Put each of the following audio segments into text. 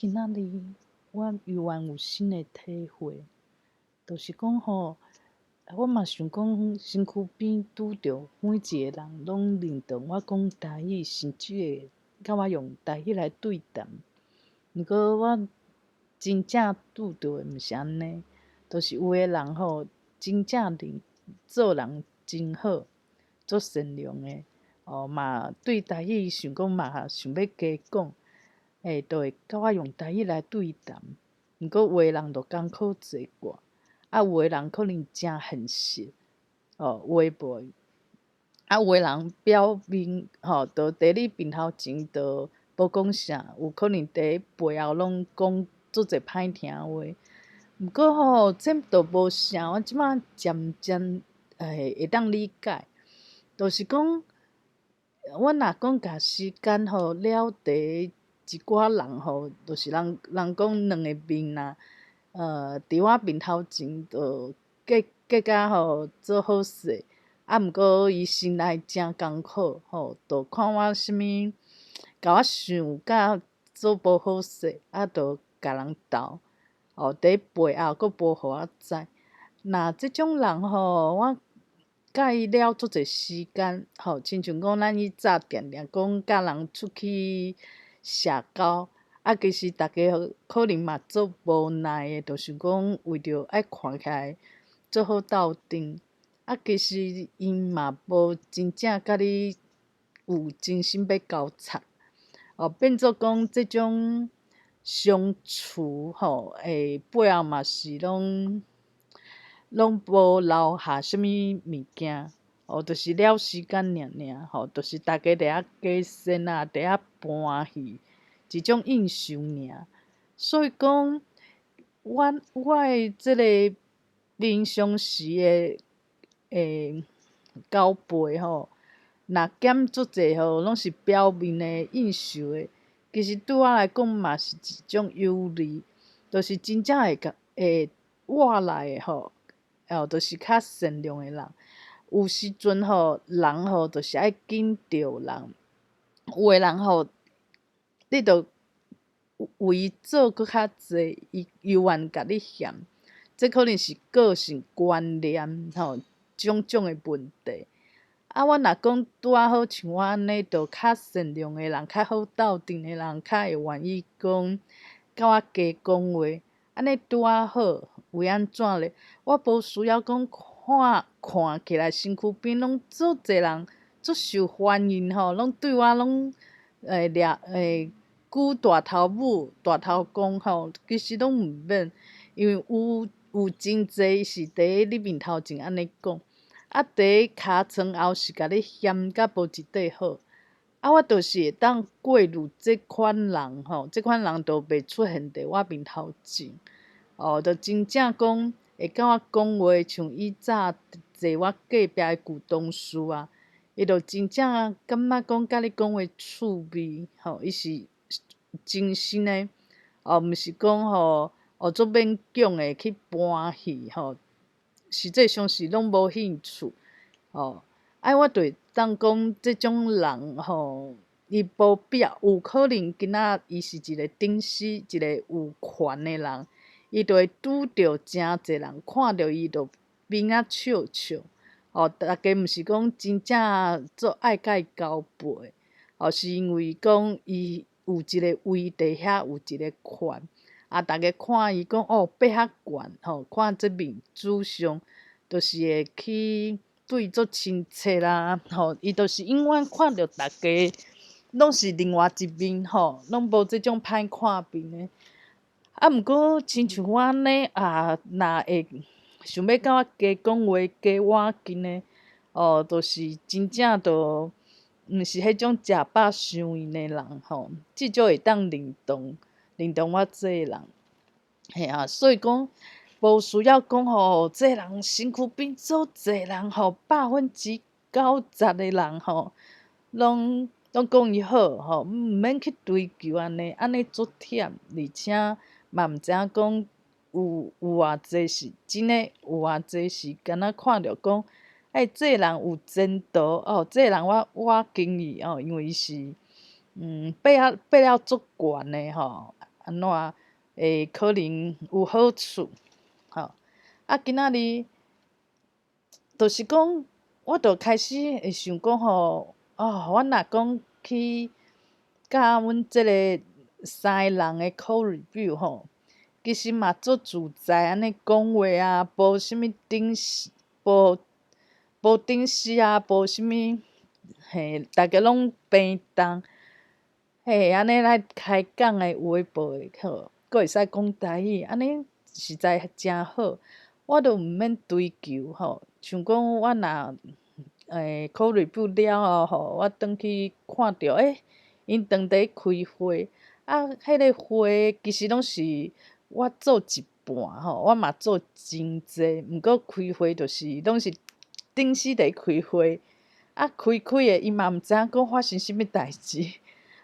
今仔日我猶原有新的體會，就是講吼，我嘛想講身軀邊拄著每一个人攏認同我講台語，甚至會佮我用台語來對談。毋過我真正拄著的毋是按呢，就是有的人吼，真正認做人真好，足善良的，哦嘛對台語想講嘛想欲加講。欸，就會佮我用台語來對談。毋過有的人就艱苦坐過，啊，有的人可能誠現實，哦，有的無。啊，有的人表面吼，就佇你面頭前就無講啥，有可能佇背後攏講足濟歹聽話。毋過吼，這就無啥，我這擺漸漸會會當理解，就是講，阮若講共時間吼了佇一寡人吼，就是人人講兩个面啊，佇我面頭前就假假甲吼做好勢，啊，毋過伊心內誠艱苦吼，就看我啥物，共我想甲做無好勢，啊，就共人鬥，哦，佇背後閣無予我知。若這種人吼，我佮伊了足濟時間，吼，親像講咱以早定定講佮人出去社交，啊，其實逐家可能嘛足無奈的，就是講為著愛看起來足好鬥陣，啊，其實𪜶嘛無真正佮你有真心欲交插，哦，變做講這種相處吼，會背後嘛是攏攏無留下啥物物件，哦，就是了時間爾爾，吼，就是逐家佇遐假仙啊，佇遐盤戲，一種應酬爾。所以講，阮我的這个平常時的交陪吼，若減足濟吼，攏是表面的應酬的，其實對我來講嘛是一種憂慮，就是真正會共會活來的吼，哦，就是較善良的人。有時陣吼，人吼就是愛緊著人，有的人吼，你著為伊做閣較濟，伊猶原共你嫌，這可能是個性觀念吼，種種的問題。啊，我若講拄仔好像我按呢，著較善良的人，較好鬥陣的人，較會願意講佮我加講話，按呢拄仔好，為按怎咧？我無需要講看看起來身軀邊攏足濟人足受歡迎吼，攏對我攏會掠會舉大頭拇、大頭公吼，其實攏毋免，因為有有真濟是佇你面頭前按呢講，啊，佇尻川後是共你嫌甲無一塊好。啊，我就是會當過濾這款人吼，這款人就袂出現佇我面頭前，哦，就真正講會佮我講話，像以早坐我隔壁的舊同事啊，伊就真正感覺講佮你講話趣味，吼，伊是真心的，哦，毋是講吼，哦，足勉強的去盤戲吼，實際上是攏無興趣，哦，啊，我就會當講這種人吼，伊無必要，有可能今仔伊是一個頂司，一個有權的人，伊就會拄著誠濟人看著伊就面仔笑笑，哦，逐家毋是講真正足愛佮伊交陪，哦，是因為講伊有一個位佇遐，有一個權，啊，逐家看伊講哦，爬較懸吼，看這面子上，就是會去對伊足親切啦，吼，伊就是永遠看著逐家攏是另外一面吼，攏無這種歹看面的。啊，毋過親像我按呢啊，若會想欲佮我加講話、加倚近的，哦，就是真正就毋是彼種食飽傷閒的人吼，至少會當認同認同我這個人，嘿啊，所以講無需要講吼，這個人身軀邊足濟人吼，90%的人吼，攏攏講伊好吼，毋免去追求按呢，按呢足忝，而且嘛毋知影講有有偌濟是真的，有偌濟是敢若看著講，欸，這個人有前途哦，這個人我我敬伊哦，因為伊是爬啊爬了足懸的吼，按怎會可能有好處，吼。啊，今仔日就是講，我就開始會想講吼，哦，我若講去佮阮這个三個人的 code review 吼，其實嘛足自在按呢講話啊，無啥物頂時，無無頂時啊，無啥物嘿，逐家攏平淡，嘿，按呢來開講的有的無的，好，閣會使講台語，按呢實在誠好。我都毋免追求吼，像講我若code review 了後吼，我轉去看著，欸，𪜶當佇開會，啊，彼个會其實攏是我做一半吼，我嘛做真濟，毋過開會就是攏是頂時佇開會，啊，開開的伊嘛毋知影講發生啥物代誌，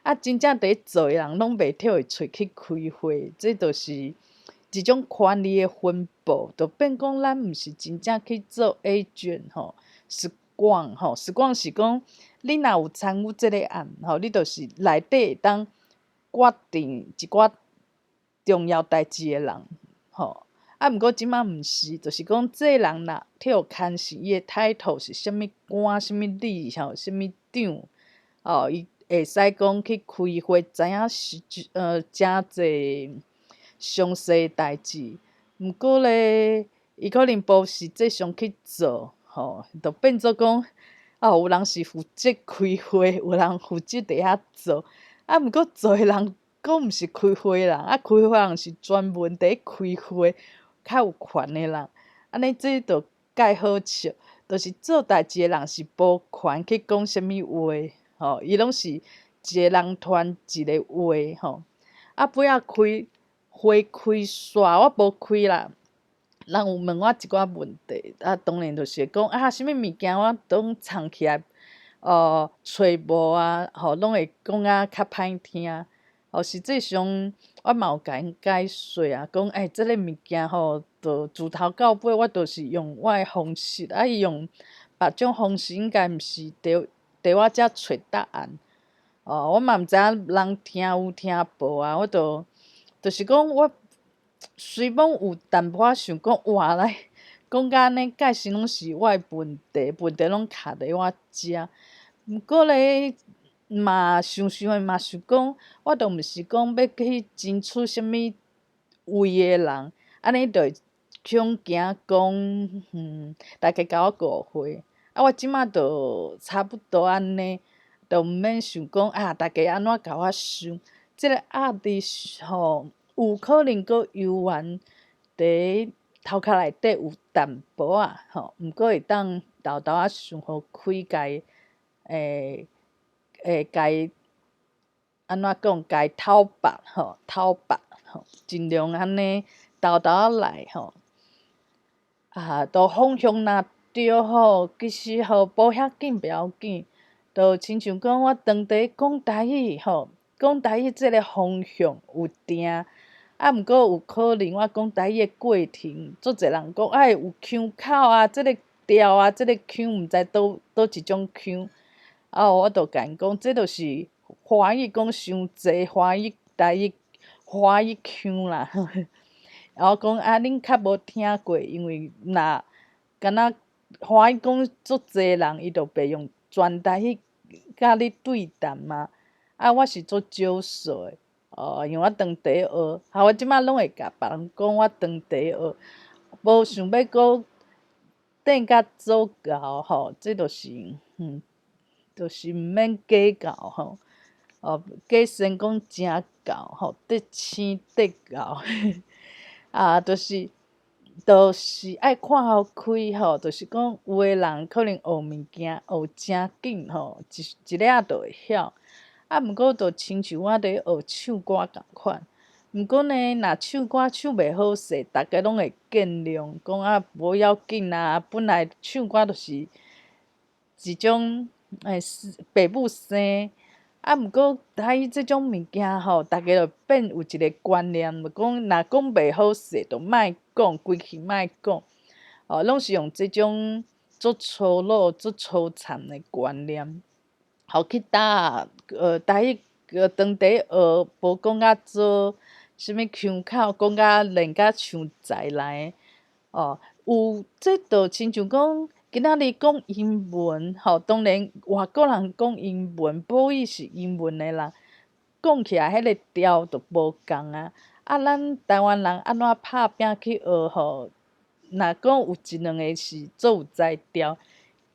啊，真正佇做的人攏袂跳會揣去開會，這就是一種權力的分布，就變講咱毋是真正去做 agent 吼，Scrum 吼，Scrum 是講你若有參與這个案吼，你就是內底會當決定一寡重要代誌的人吼。啊，毋過這擺毋是，就是講這个人若去予牽涉伊的 title 是啥物官、啥物理吼、啥物長，哦，伊會使講去開會，知影是誠濟詳細代誌。毋過咧，伊可能無實際上去做，吼，就變做講，哦，有人是負責開會，有人負責佇遐做，啊，毋過做的人閣毋是開會人，啊，開會人是專門佇咧開會，較有權的人，按呢這就蓋好笑，就是做代誌的人是無權去講啥物話，吼，伊攏是一个人傳一个話，吼。啊，尾仔開會開煞，我無開啦。人有問我一寡問題，啊，當然就是會講啊，啥物物件我攏藏起來，揣無啊，吼，攏會講啊較歹聽。哦，實際上我嘛有共𪜶解說啊，講欸，這个物件吼，就自頭到尾我都是用我的方式，啊，伊用別種方式應該毋是佇佇我遮揣答案。哦，我嘛毋知影人聽有聽無啊，我就就是講我雖罔有淡薄仔想講，哇來講甲按呢，蓋是攏是我的問題，問題攏卡佇我遮。毋過咧，嘛想想的嘛想講，我都毋是講欲去爭取啥物位的人，按呢就會恐驚講，逐家共我誤會。啊，我這馬就差不多按呢，就毋免想講啊，逐家按怎共我想。這个壓力吼，有可能閣猶原佇頭殼內底有淡薄仔吼，毋過會當沓沓仔想予開，共伊會共伊按怎講，共伊透白吼，透白吼，盡量按呢沓沓仔來吼。啊，都方向若對吼，其實吼無遐緊袂要緊，就親像講我當佇講台語吼，講台語這个方向有定，啊，毋過有可能我講台語的過程，足濟人講哎有腔口啊，這个調啊，這个腔毋知佗佗一種腔，啊，我就共𪜶講，這就是華語講傷濟，華語台語華語腔啦。然後講啊，恁較無聽過，因為若敢若華語講足濟人，伊就袂用全台語佮你對談嘛。啊，我是足少數的，哦，因為我當地學，啊，我這馬攏會共別人講我當地學，無想欲閣變甲做𠢕吼，這就是，就是毋免計較吼，哦，假先講誠𠢕吼，得生得𠢕，啊，就是愛看予開吼，就是講有的人可能學物件學誠緊吼，一一下仔就會曉。啊，毋過就親像我佇學唱歌仝款，毋過呢，若唱歌唱袂好勢，逐家攏會見諒，講啊無要緊啊，本來唱歌就是一種欸爸母生，啊，毋過台語這種物件吼，逐家就變有一个觀念，就講若講袂好勢，就莫講，規氣莫講，哦，攏是用這種足粗魯、足粗殘的觀念。予去搭台語當地學，無講甲做啥物腔口，講甲練甲像在來哦。有這就親像講，今仔日講英文吼，當然外國人講英文，母語是英文的人，講起來彼个調就無仝啊。啊，咱台灣人按怎拍拚去學吼？若講有一兩个是足有才調，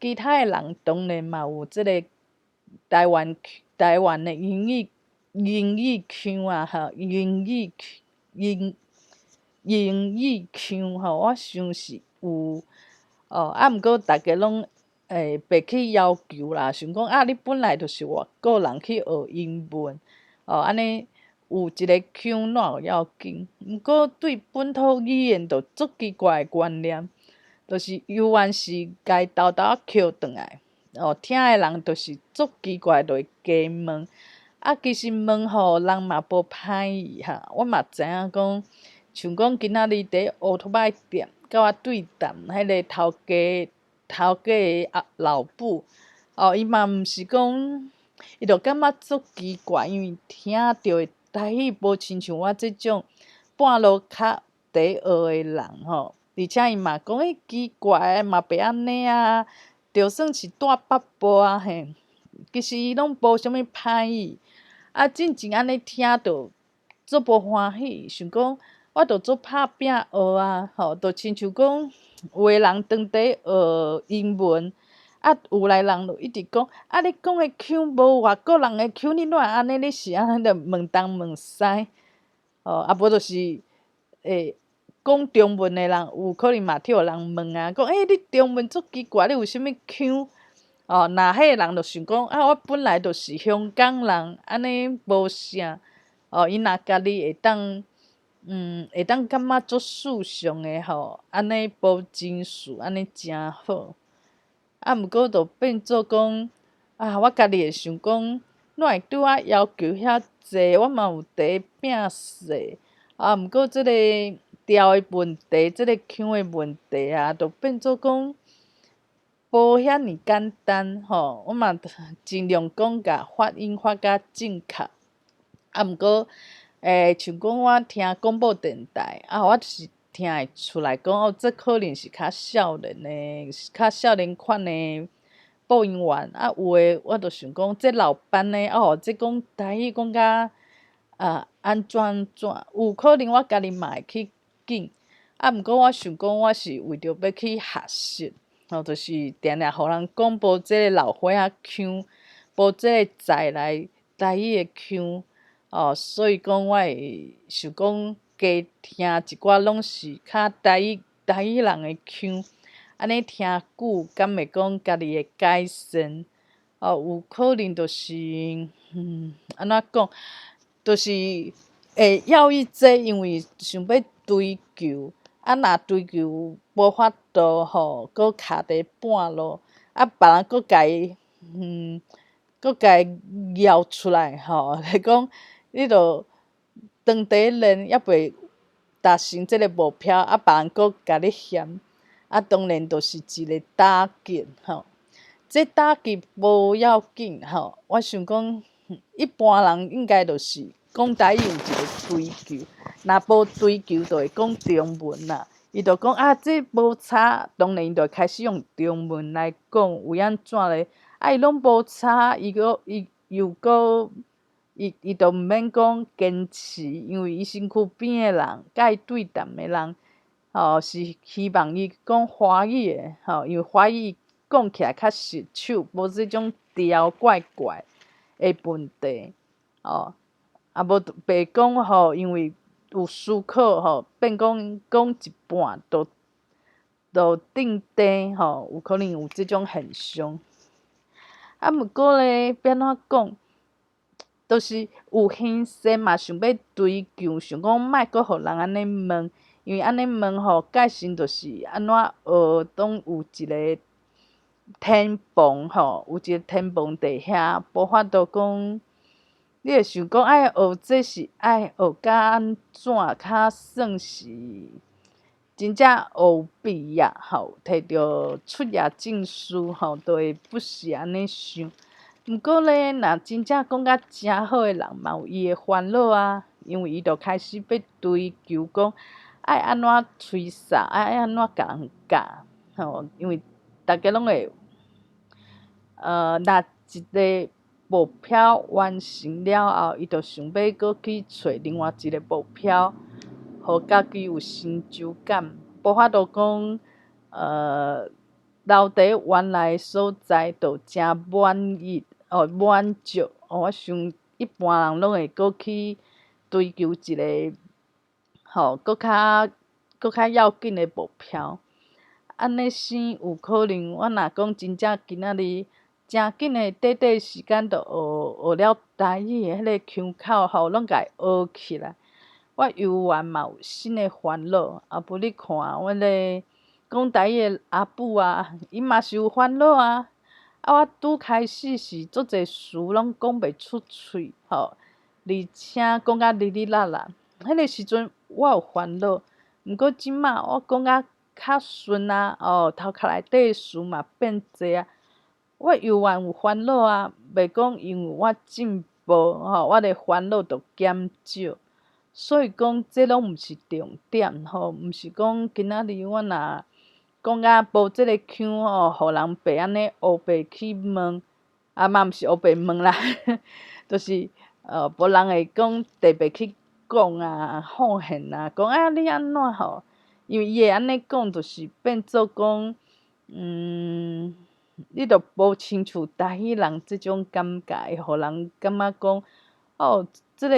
其他的人當然嘛有這个台灣的英語腔啊，吼，英語腔吼，我想是有哦。啊，毋過逐家攏會袂去要求啦，想講啊，你本來就是外國人去學英文，哦，按呢有一个腔哪有要緊？毋過對本土語言就足奇怪的觀念，就是猶原是共伊沓沓仔抾轉來，哦，聽的人就是足奇怪，就會加問。啊，其實問吼，人嘛無歹意哈，我嘛知影講，像講今仔日佇烏托邦店，佮我對談彼个頭家的阿老母，哦，伊嘛毋是講，伊就感覺足奇怪，因為聽著的台語無親像我這種半路較佇學的人吼，而且伊嘛講欸奇怪，嘛袂按呢啊，就算是蹛北部啊嘿，其實伊攏無啥物歹意。啊，進前按呢聽著足無歡喜，想講我著足拍拚學啊，吼，就親像講有的人當佇學英文，啊，有來人就一直講，啊，你講的腔無外國人的腔，你哪會按呢？你是按呢就問東問西，哦，啊無就是講中文的人，有可能嘛去予人問啊，講欸，你中文足奇怪，你有啥物腔？哦，若彼个人就想講啊，我本來就是香港人，按呢無啥。哦，伊若家己會當感覺足順暢的吼，按呢無真事，按呢誠好。啊，毋過就變做講，啊，我家己會想講，哪會對我要求遐濟？我嘛有佇拚勢。啊，毋過這个調的問題，這个腔的問題啊，就變做講無遐爾簡單吼。我嘛盡量講共發音發較正確。啊，毋過像講我聽廣播電台，啊，我就是聽會出來講哦，這可能是較少年的、較少年款的播音員。啊，有的我就想講，這老班的哦，這講台語講甲啊按怎按怎，有可能我家己嘛會去緊。啊，毋過我想講，我是為著欲去學習，吼，就是定定予人講無這个老歲仔腔，無這个在來台語的腔，哦，所以講我會想講，加聽一寡攏是較台語人的腔，按呢聽久，敢會講家己會改善？哦，有可能就是，按怎講，就是會猶豫這，因為想欲追求，啊，若追求無法度吼，閣卡佇半路，啊，別人閣共伊，閣共伊搖出來吼，來講你著當佇練，猶未達成這个目標，啊，別人閣共你嫌，啊，當然就是一个打擊吼。這打擊無要緊吼，我想講，一般人應該就是講台語有一个追求，若無追求就會講中文啦。伊就講啊，這無差，當然伊就開始用中文來講，為按怎咧？啊，伊攏無差，伊閣伊又閣伊伊就毋免講堅持，因為伊身軀邊的人，佮伊對談的人，吼，是希望伊講華語的，吼，因為華語講起來較順手，無這種調怪怪的問題，哦，啊無袂講吼，因為有思考吼，變講講一半就定低吼，有可能有這種現象。啊，毋過咧，欲按怎講，就是有興勢嘛，想欲追求，想講莫閣予人按呢問，因為按呢問吼，蓋先就是按怎學，攏有一个天篷吼，有一个天篷佇遐，無法度講。你會想講愛學這是愛學甲按怎較算是真正學有必要吼，提著出業證書吼，就會不是按呢想。毋過咧，若真正講甲誠好的人嘛有伊的煩惱啊，伊因為伊就開始欲追求講愛按怎吹捒，愛按怎共人教，吼，因為逐家攏會，若一个目標完成了後，伊就想欲閣去揣另外一个目標，予家己有成就感，無法度講，留佇原來所在就誠滿意，哦，滿足。哦，我想一般人攏會閣去追求一个，吼，閣較要緊的目標。按呢生有可能，我若講真正今仔日誠緊的短短時間就學學了台語的彼个腔口吼，攏共伊學起來。我猶原嘛有新的煩惱，啊無你看阮个講台語的阿母啊，伊嘛是有煩惱啊。啊，我拄開始是足濟詞攏講袂出喙，吼，而且講甲哩哩啦啦。彼个時陣我有煩惱，毋過這馬我講甲較順啊，哦，頭殼內底的詞嘛變濟啊。我猶原有煩惱啊，袂講因為我進步，吼，我的煩惱就減少。所以講，這攏毋是重點，吼，毋是講今仔日我若講甲無這个腔吼，予人白按呢烏白去問，啊嘛毋是烏白問啦，就是無人會講特別去講啊、發現啊，講啊你按怎吼？因為伊會按呢講，就是變做講，你著無親像台語人這種感覺，會予人感覺講，哦，這个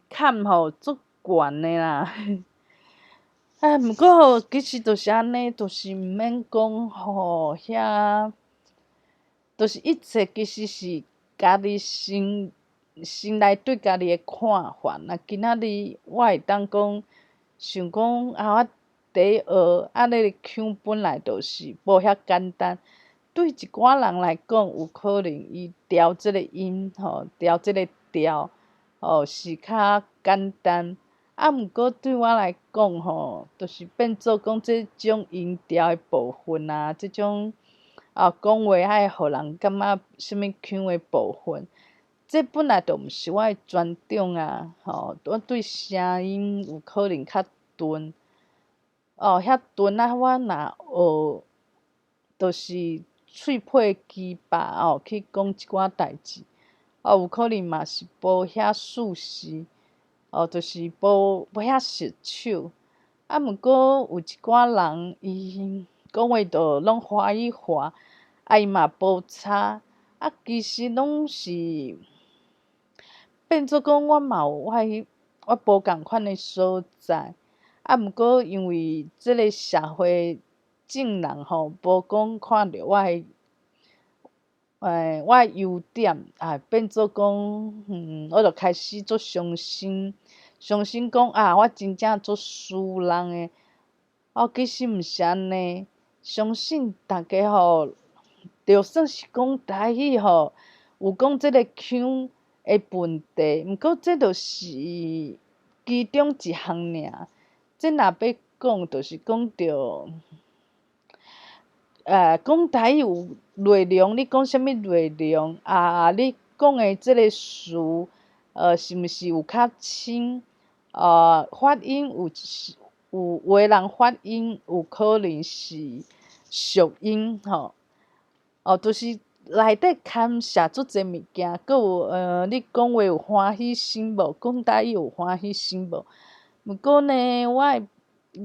坎吼足懸的啦。啊，毋過吼，其實就是按呢，就是毋免講吼遐，就是一切其實是家己心心內對家己的看法。若今仔日我會當講，想講啊，我佇學啊，那个腔本來就是無遐簡單。對一寡人來講，有可能伊調這个音吼，調這个調吼是較簡單。啊，毋過對我來講吼，就是變做講這種音調的部分啊，這種啊講話愛予人感覺啥物腔的部分，這本來就毋是我的專長啊，吼！我對聲音有可能較鈍，哦，遐鈍啊！我若學，就是喙皮機吧哦，去講一寡代誌，哦，有可能嘛是無遐舒適，哦，就是無遐順手。啊，毋過有一寡人，伊講話就攏華語化，啊，伊嘛無差，啊，其實攏是變做講，我嘛有我無仝款的所在。啊，毋過因為這个社會眾人吼，無講看著我的，我的優點啊，變做講，我就開始足傷心，傷心講啊，我真正足輸人的。哦，其實毋是按呢，相信逐家吼，就算是講台語吼，有講這个腔的問題，毋過這就是其中一項爾。這若欲講，就是講著，講台語有內容，你講啥物內容啊？你講的這个詞，是毋是有較深？發音有有有的人發音有可能是俗音吼，哦，就是內底牽涉足濟物件，閣有你講話有歡喜心無？講台語有歡喜心無？毋過呢，我的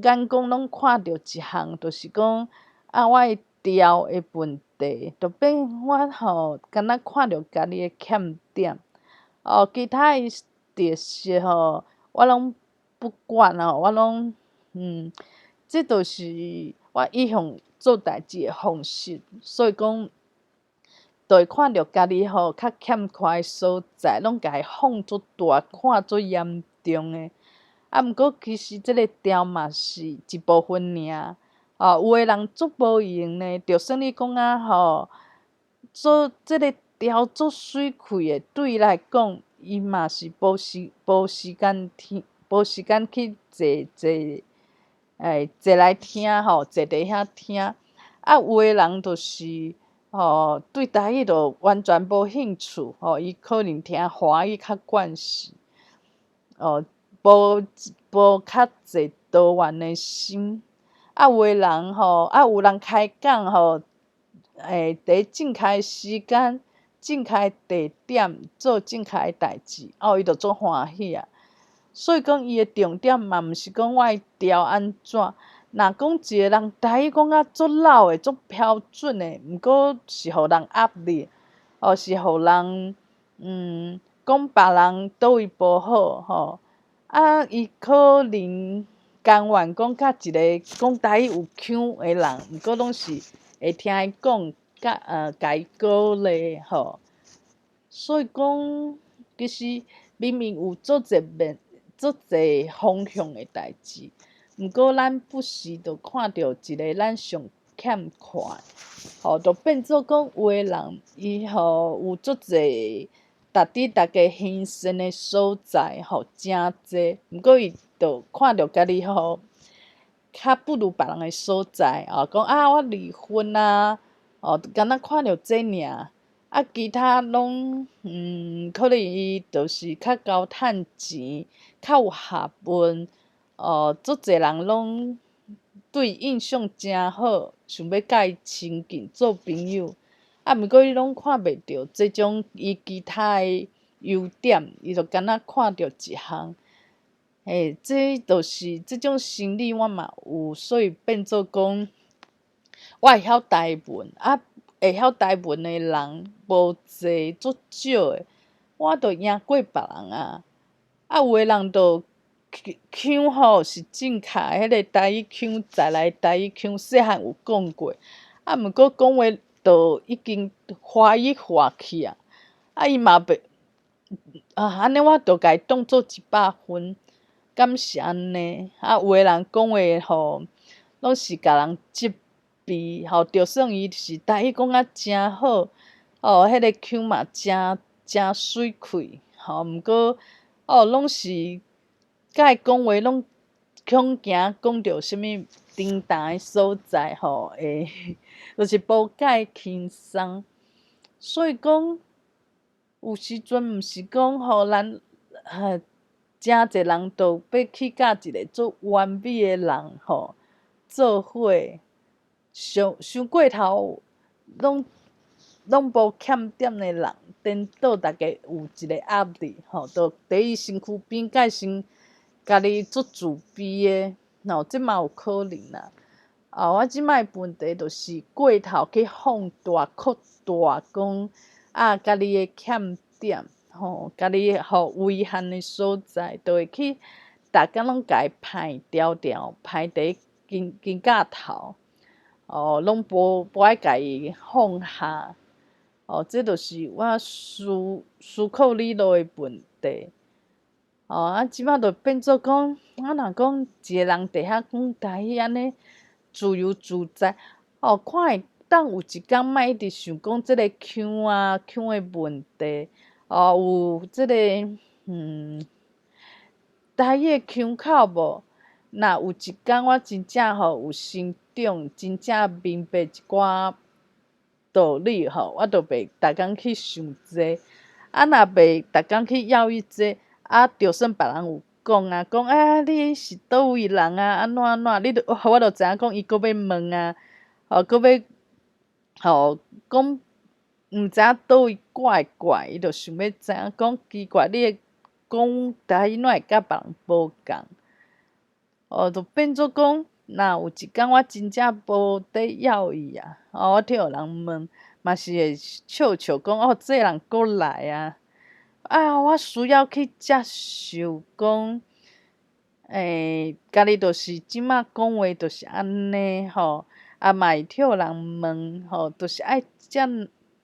眼光攏看著一項，就是講啊，我的調的問題，就變我吼，敢若看著家己的欠點，哦，其他的特色吼，我攏不管哦，我攏這就是我一向做代誌的方式，所以講，就會看著家己吼較欠缺的所在，攏共伊放足大，看足嚴重的。啊，毋過其實這个調嘛是一部分爾。哦，有的人足無閒呢，就算你講啊吼，做這个調足媠氣的，對伊來講，伊嘛是無時間聽，無時間去坐坐，坐來聽吼，坐佇遐聽。啊，有的人就是吼，對台語就完全無興趣，吼，伊可能聽華語較慣勢。哦，無無較濟多元的心。啊，有的人吼，啊有人開講吼，佇正確的時間、正確的地點做正確的代誌，哦，伊就足歡喜啊。所以講，伊的重點嘛，毋是講我愛調按怎。若講一個人台語講甲足老的、足標準的，毋過是予人壓力，哦，是予人講別人佗位無好吼。啊，伊可能甘願講佮一個講台語有腔的人，毋過攏是會聽伊講，佮共伊鼓勵吼。所以講，其實明明有足濟面、足濟方向的代誌，毋過咱不時就看著一个咱上欠缺的，吼，就變做講有的人伊吼有足濟值得大家欣賞的所在，吼，誠濟，毋過伊就看著家己吼較不如別人的所在，哦，講啊我離婚啊，哦，敢若看著這爾，啊其他攏可能伊就是較𠢕趁錢，較有學問，哦，足濟人攏對伊印象誠好，想欲佮伊親近做朋友，啊，毋過伊攏看袂著這種伊其他的優點，伊就敢若看著一項，嘿，這就是這種心理我嘛有，所以變做講，我會曉台文，啊，會曉台文的人無濟，足少的，我就贏過別人啊。啊，有的人就腔吼是正確，彼个台語腔在來台語腔，細漢有講過，啊，毋過講話就已經華語化去啊，啊，伊嘛袂啊，按呢我就共伊當做100分，敢是按呢？啊，有的人講話吼，攏是共人責備，吼，就算伊是台語講甲誠好，哦，彼个腔嘛誠誠媠氣，吼，毋過哦，攏是佮伊講話攏恐驚講著啥物重大的所在，吼，會就是無佮伊輕鬆。所以講，有時陣毋是講吼，咱誠濟人都欲去佮一個足完美的人吼做伙，傷傷過頭，攏攏無欠點的人，顛倒逐家有一個壓力吼，就佇伊身軀邊界先家己足自卑的，吼，這嘛有可能啦。啊，我這擺的問題就是過頭去放大、擴大，講啊，家己的欠點，吼，家己予遺憾的所在，就會去逐工攏共伊排牢牢，排佇肩肩胛頭，哦，攏無無愛共伊放下，哦，這就是我思思考理路的問題。哦，啊，這擺就變做講，我若講一個人佇遐講台語按呢自由自在，哦，看會當有一工莫一直想講這個腔啊腔的問題，哦，有這個台語的腔口無？若有一工我真正吼有成長，真正明白一寡道理吼，我就袂逐工去想這個，啊，若袂逐工去猶豫這個，啊，就算別人有講啊，講啊，你是佗位人啊，按怎按怎，你就我就知影講伊閣欲問啊，吼，閣欲吼講毋知影佗位怪怪，伊就想欲知影講奇怪，你的講台語哪會佮別人無仝？哦，就變做講，若有一工我真正無佇猶豫啊，哦，我聽予人問，嘛是會笑笑講，哦，這人閣來啊！啊，我需要去接受講，家己就是這擺講話就是按呢吼，啊嘛會聽予人問吼，就是愛接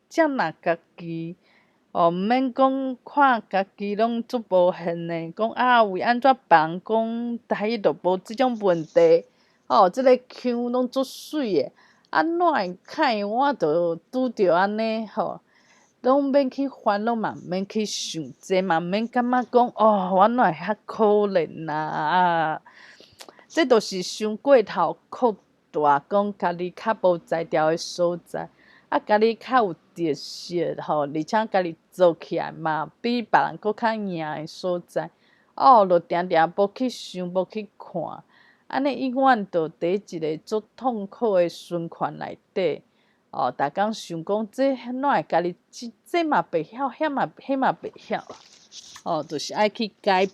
接納家己，哦，毋免講看家己攏足無現的，講啊為按怎別人講台語就無這種問題，哦，這个腔攏足媠的，啊哪會害我就拄著按呢吼，攏免去煩惱嘛，毋免去想這嘛，毋免感覺講哦，我哪會遐可憐啊啊！這就是傷過頭擴大，講家己較無才調的所在，啊，家己較有特色吼，而且家己做起來嘛比別人閣較贏的所在，哦，就定定無去想，無去看，按呢永遠就佇一个足痛苦的循環內底。哦，逐工想講這哪會家己這這嘛袂曉，遐嘛彼嘛袂曉，哦，就是愛去改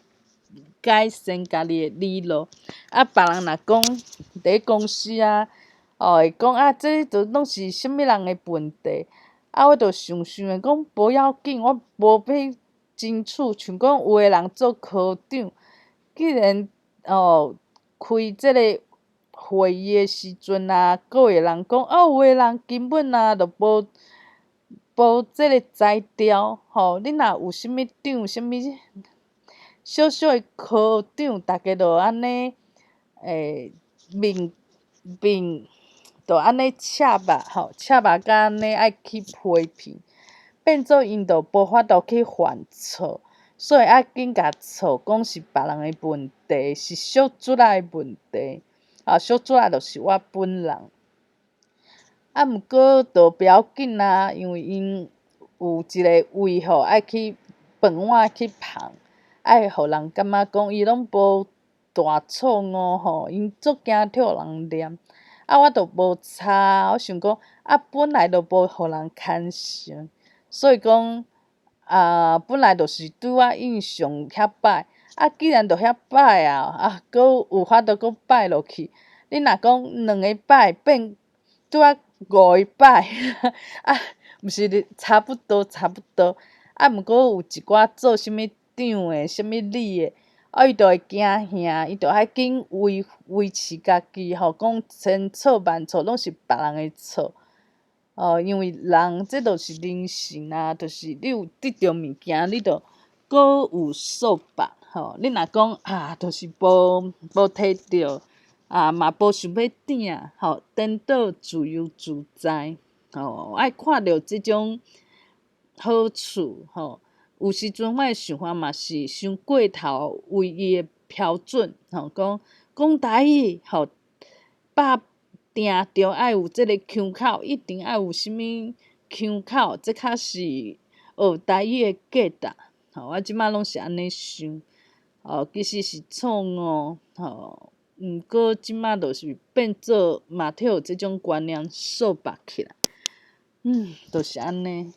改善家己的理路。啊，別人若講佇公司啊，哦，會講啊，這都攏是啥物人的問題。啊，我就想想的講無要緊，我無欲爭取，像講有的人做科長，既然哦開這个會議的時陣啊，閣會人講，哦，有的人根本啊就無無這个才調，吼，你若有啥物長，啥物小小的科長，逐家就按呢，面面就按呢赤目吼，赤目甲按呢愛去批評，變做𪜶就無法度去犯錯，所以愛緊共錯講是別人的問題，是小主仔的問題，啊，小主仔就是我本人。啊，毋過就不要緊啊，因為𪜶有一个位吼，愛去飯碗去捧，愛予人感覺講伊攏無大錯誤吼，𪜶足驚予人念。啊，我就無差，我想講啊，本來就無予人牽成，所以講啊，本來就是對我印象遐歹。啊，既然都遐歹啊，啊，閣有法度閣歹落去。你若講兩个擺變拄仔五个擺，啊，毋是差不多差不多。啊，毋過有一寡做啥物長的、啥物理的，啊，伊就會驚嚇，伊就愛緊維維持家己吼，講千錯萬錯攏是別人的錯。哦，因為人這就是人性啊，就是你有得著物件，你就閣有束縛吼。你若講啊，就是無無提著，啊嘛無想欲鼎吼，顛倒自由自在吼，愛看著這種好處吼。有時陣我的想法嘛是傷過頭，唯一的標準吼，講講台語吼，百定著愛有這个腔口，一定愛有啥物腔口，這較是學台語的價值。吼，我這馬攏是按呢想，哦，其實是錯誤，吼，毋過這馬就是變做嘛，予這種觀念束縛起來，就是按呢。